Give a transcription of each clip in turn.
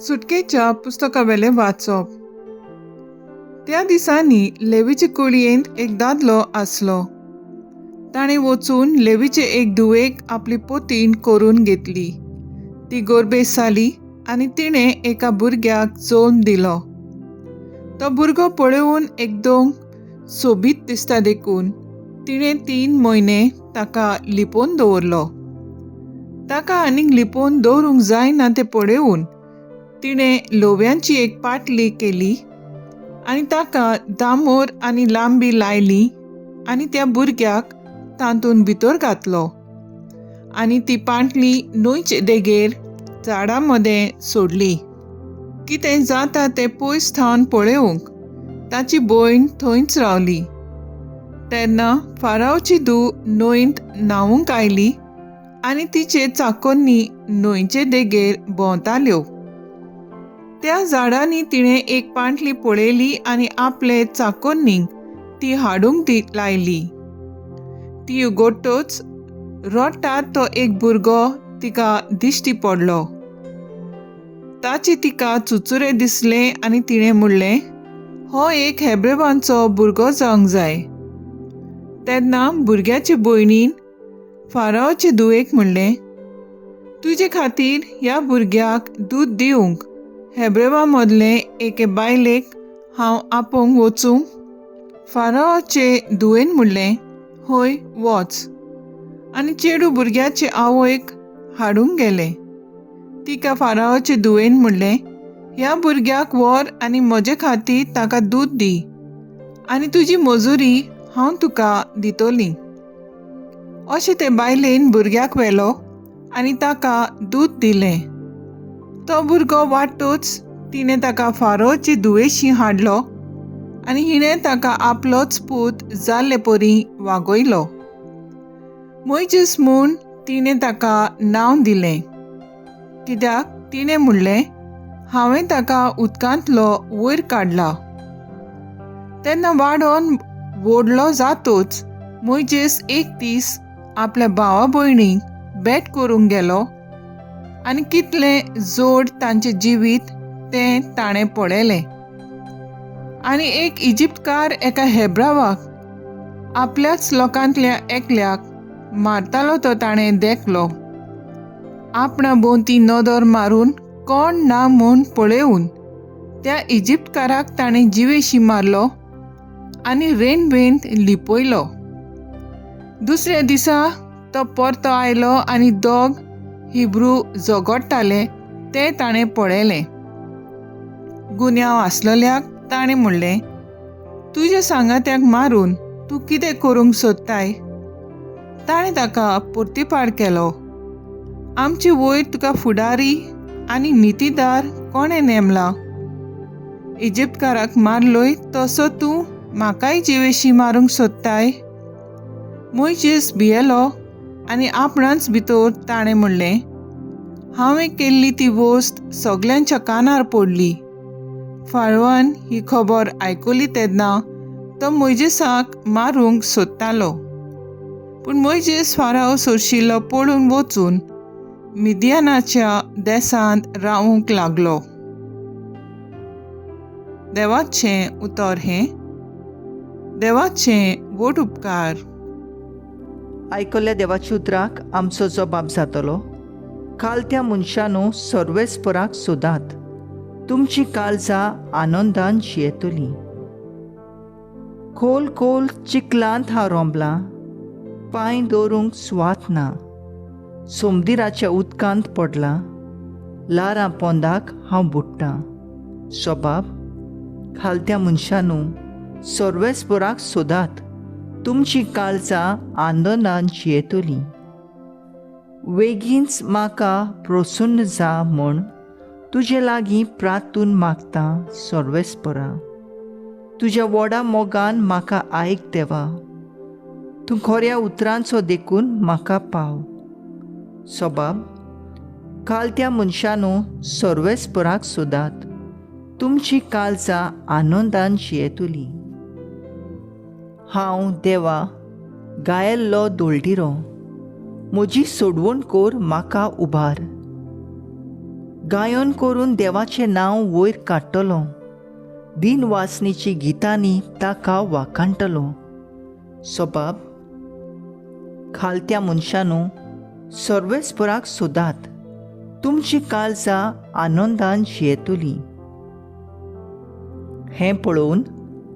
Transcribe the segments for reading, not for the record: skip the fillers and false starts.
सुटकेच्या पुस्तकावेलें वाचप. त्या दिसांनी लेवीचे कुळयेंत एक दादलो आसलो. ताणें वचून लेवीचे एक धुवेक आपली पोतीन करून घेतली. ती गोरबेस जाली आनी तिणें एका भुरग्याक जल्म दिलो. तो भुरगो पळोवन एकदम सोबीत दिसता देखून तिणें 3 म्हयने ताका लिपोवन दवरलो. ताका आनीक लिपोवन दवरूंक जायना तें पळोवन तिणें लोव्यांची एक पाटली केली आनी ताका दामोर आनी लांबी लायली आनी त्या भुरग्याक तातूंत भितर घातलो आनी ती पाटली न्हंयचे देगेर झाडां मदें सोडली. कितें जाता तें पयस थावन पळोवंक ताची भयण थंयच रावली. तेन्ना फारावची धूव न्हंयंत न्हावूंक आयली आनी तिचे चाकोन्नी न्हंयचे देगेर भोंवताल्यो. त्या झाडांनी तिणें एक पांटली पळयली आनी आपले चाकोन्नीक ती हाडूंक लायली. ती उगडटच रडटात तो एक भुरगो तिका दिश्टी पडलो. ताचे तिका चुचुरे दिसले आनी तिणें म्हणलें, हो एक हेब्रेवांचो भुरगो जावंक जाय. तेन्ना भुरग्याचे भयणीन फारावचे धुवेक म्हणलें, तुजे खातीर ह्या भुरग्याक दूद दिवंक हेब्रेवा मदले एके बायलेक हांव आपोवंक वचूं? फारावचे धुवेन म्हणलें, हय वच. आनी चेडू भुरग्याचे आवयक हाडूंक गेलें. तिका फारावचे धुवेन म्हणलें, ह्या भुरग्याक व्हर आनी म्हजे खातीर ताका दूद दी आनी तुजी मजुरी हांव तुका दितली. अशें ते बायलेन भुरग्याक व्हेलो आनी ताका दूद दिलें. तो भुरगो वाडटच तिणें ताका फारोची धुवेशी हाडलो आनी हिणें ताका आपलोच पूत जाल्ले परी वागयलो. मोयजेस म्हूण तिणें ताका नांव दिलें, कित्याक तिणें म्हणलें, हांवें ताका उदकांतलो वयर काडला. तेन्ना वाडोन व्हडलो जातच मोयजेस एक दीस आपल्या भावा भयणीक भेट करूंक गेलो आनी कितलें जोड तांचें जिवीत तें ताणें पळयलें. आनी एक इजिप्तकार एका हेब्रावाक आपल्याच लोकांतल्या एकल्याक मारतालो तो ताणें देखलो. आपणा भोंवती नदर मारून कोण ना म्हूण पळोवन त्या इजिप्तकाराक ताणें जिवेशी मारलो आनी रेंवेंत लिपयलो. दुसऱ्या दिसा तो परतो आयलो आनी दोग हिब्रू झगडटाले तें ताणें पळयलें. गुन्यांव आसलेल्याक ताणें म्हणलें, तुज्या सांगात्याक मारून तूं कितें करूंक सोदताय? ताणें ताका परतिपाड केलो, आमचे वयर तुका फुडारी आनी नितीदार कोणें नेमला? इजिप्तकाराक मारलोय तसो तूं म्हाकाय जिवेशी मारूंक सोदताय? मोयजेस भियेलो आनी आपणाच भितर ताणें म्हणलें, हांवें केल्ली ती वस्त सगल्यांच्या कानार पडली. फारवान ही खबर आयकली तेन्ना तो मोयजेसाक मारूंक सोदतालो, पूण मोयजेस फाराव सोरशिल्लो पळून वचून मिदियानाच्या देसांत रावूंक लागलो. देवाचें उतर हें. देवाचें व्हड उपकार. आयकल्ल्या देवाच्या उतराक आमचो जबाब जातलो. काल त्या मनशानू सर्वेस्पराक सोदात, तुमची काळजां आनंदान जियेतली. खोल खोल चिखलांत हांव रोंबलां, पांय दवरूंक सुवात ना. सोमदिराच्या उदकांत पडलां, लारां पोंदाक हांव बुडटां. सबाब, खालत्या मनशानू सर्वेस्पराक सोदात, तुमची काळजां आनंदान जियेतली. वेगींच म्हाका प्रसन्न जा म्हूण तुजे लागीं प्रार्थून मागता सर्वेस्परा. तुज्या व्हडा मोगान म्हाका आयक देवा, तूं खऱ्या उतरांचो देखून म्हाका पाव. सबाब, काल त्या मनशानू सर्वेस्पराक सोदात, तुमची काळजां आनंदान जियेतली. हांव देवा गायल्लो दोलटिरो, म्हजी सोडवण कोर म्हाका उबार. गायन करून देवाचें नांव वयर काडटलो, दिनवासनीची गितांनी ताका वाखाणटलो. सबाब, खालत्या मनशानू सर्वेस्पराक सोदात, तुमची काळजां आनंदान जियेतली. हें पळोवन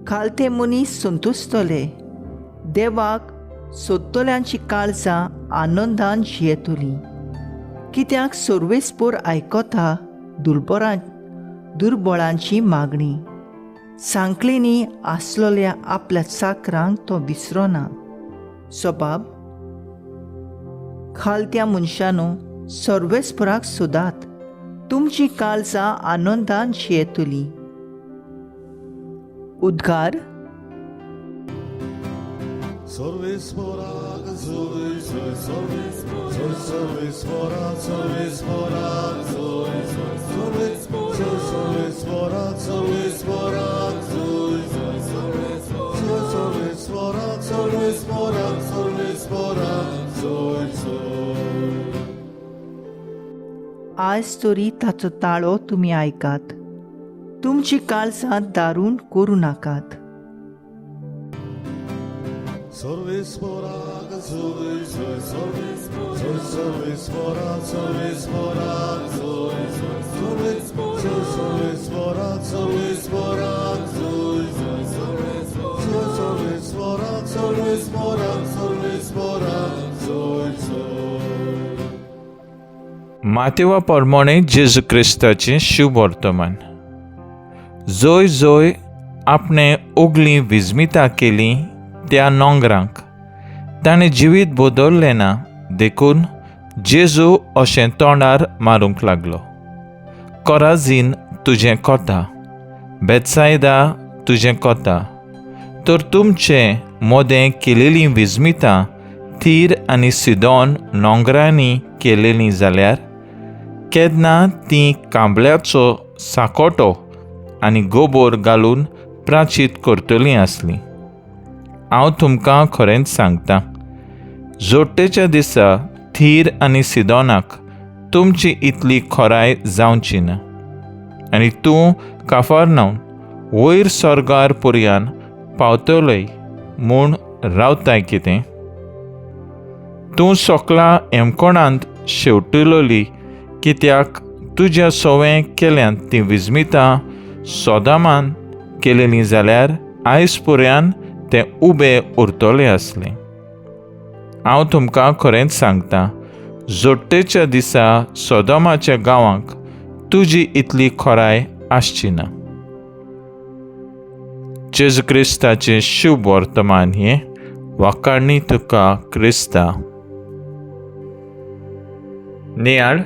खालते मनीस संतुश्टले, देवाक सोदतल्यांची काळजां आनंदान जियेतली. कित्याक सर्वेस्पर आयकता दुर्बळांची मागणी, सांकळींनी आसलेल्या आपल्या चाकरांक तो विसरना. सबाब, खालत्या मनशानू सर्वेस्पराक सोदात, तुमची काळजां आनंदान जियेतली. उद्गार. सर्वेस्पराक जोय जोय, जोय सर्वेस्पराक, सर्वेस्पराक जोय जोय, जोय सर्वेस्पराक, सर्वेस्पराक जोय जोय, जोय सर्वेस्पराक, सर्वेस्पराक, सर्वेस्पराक जोय जोय. आयज तरी ताचो ताळो तुमी आयकात, तुमची काळजां दारून करूं नाकात. सर्वेस्पराक जोय जोय, जोय सर्वेस्पराक, सर्वेस्पराक जोय जोय, जोय सर्वेस्पराक, सर्वेस्पराक जोय जोय, जोय सर्वेस्पराक, सर्वेस्पराक, सर्वेस्पराक जोय जोय. मातेवा प्रमाणे जेजू क्रिस्ताचें शुभ वर्तमान. जोय जोय आपणें ओगलीं विजमितां केलीं त्या नोंगरांक ताणें जिवीत बदललें ना, देखून जेजू अशें तोंडार मारूंक लागलो, कोराझीन तुजें कोता, बेत्सायदा तुजें कोता, तर तुमचे मोदें केलेलीं विजमितां थीर आनी सिदोन नोंगरांनी केलेलीं जाल्यार केन्ना तीं कांबळ्याचो साकोटो आनी गोबोर घालून प्राचीत करतलीं आसलीं. हांव तुमकां खरेंच सांगता, जोडटेच्या दिसा थीर आनी सिदोनाक तुमची इतली खोराय जावची ना. आनी तूं काफारनावन वयर सोर्गार पुरयान पावतलोय म्हूण रावताय कितें? तूं सोकला हेमकोणांत शेवटिलोली, कित्याक तुज्या सोवें केल्यांत तीं विजमितां सोदामान केलेलीं जाल्यार आयज पुर्यान तें उबें उरतलें आसलें. हांव तुमकां खरेंच सांगता, जोडटेच्या दिसा सोदोमाच्या गांवांक तुजी इतली खोराय आसची ना. जेजू क्रिस्ताचें शुभ वर्तमान हें. वाखाणणी तुका क्रिस्ता. नियाळ,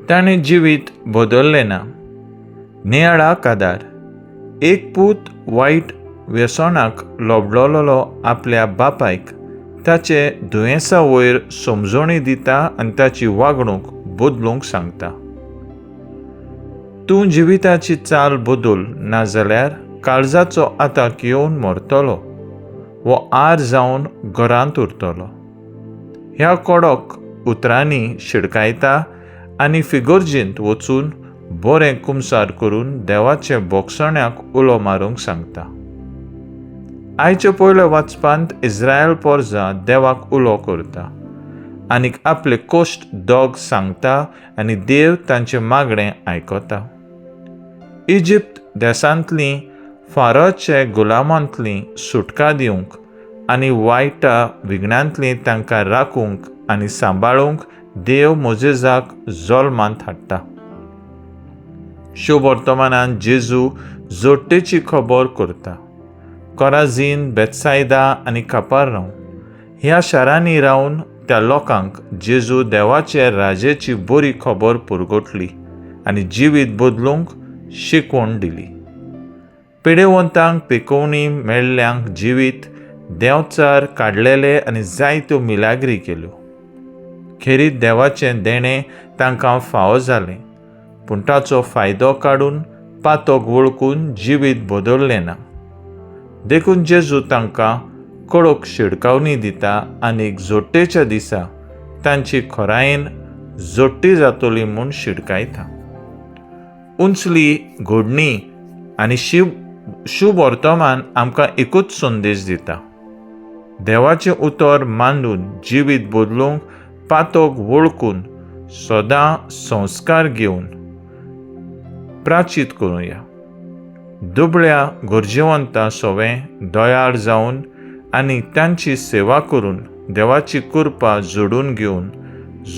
ताणें जिवीत बदललें ना. नियाळाक आदार. एक पूत वायट व्यसनाक लोबडलेलो आपल्या बापायक ताचे दुयेंसा वयर समजोणी दिता आनी ताची वागणूक बदलूंक सांगता. तूं जिविताची चाल बदल, नाजाल्यार काळजाचो आताक येवन मरतलो वो आर जावन घरांत उरतलो. ह्या कडक उतरांनी शिडकायता आनी फिगर्जींत वचून बरें कुमसार करून देवाचे बोगसण्याक उलो मारूंक सांगता. आयच्या पयल्या वाचपांत इस्रायल पोरजा देवाक उलो करता आनीक आपले कोश्ट दोग सांगता आनी देव तांचें मागणें आयकता. इजिप्त देशांतलीं फारोचे गुलामांतली सुटका दिवंक आनी वायटा विघ्नांतली तांकां राखूंक आनी सांबाळूंक देव मोजेजाक जल्मांत हाडटा. शुभ वर्तमानान जेजू जोडटेची खबर करता. कोराझीन, बेत्सायदा आनी कापारनांव ह्या शारांनी रावन त्या लोकांक जेजू देवाचे राजेची बरी खबर पुरगोटली आनी जिवीत बदलूंक शिकवण दिली. पिडेवंतांक पिकोवणी, मेळ्ळ्यांक जिवीत देंवचार काडलेले आनी जायत्यो मिलाग्री केल्यो. खेरीत देवाचें देणें तांकां फावो जालें, पूण ताचो फायदो काडून पातोक वळखून जिवीत बदललें ना. देखून जेजू तांकां कडक शिडकावणी दिता आनी जोडटेच्या दिसा तांची खोरायेन जोडटी जातली म्हूण शिडकायता. उंचली घडणी आनी शिव शुभ वर्तमान आमकां एकूच संदेश दिता. देवाचें उतर मांडून जिवीत बदलूंक पातक वळखून सदां संस्कार घेवन प्राचीत करुया. दुबळ्या गरजेवंता सवें दयाळ जावन आनी तांची सेवा करून देवाची कृपा जोडून घेवन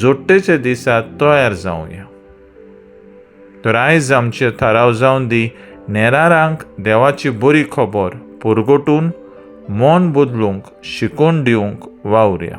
जोडटेच्या दिसा तयार जावया. तर आयज आमचे थाराव जावन दी नेरारांक देवाची बरी खबर पुरगोटून मन बदलूंक शिकोवन दिवंक वावुरया.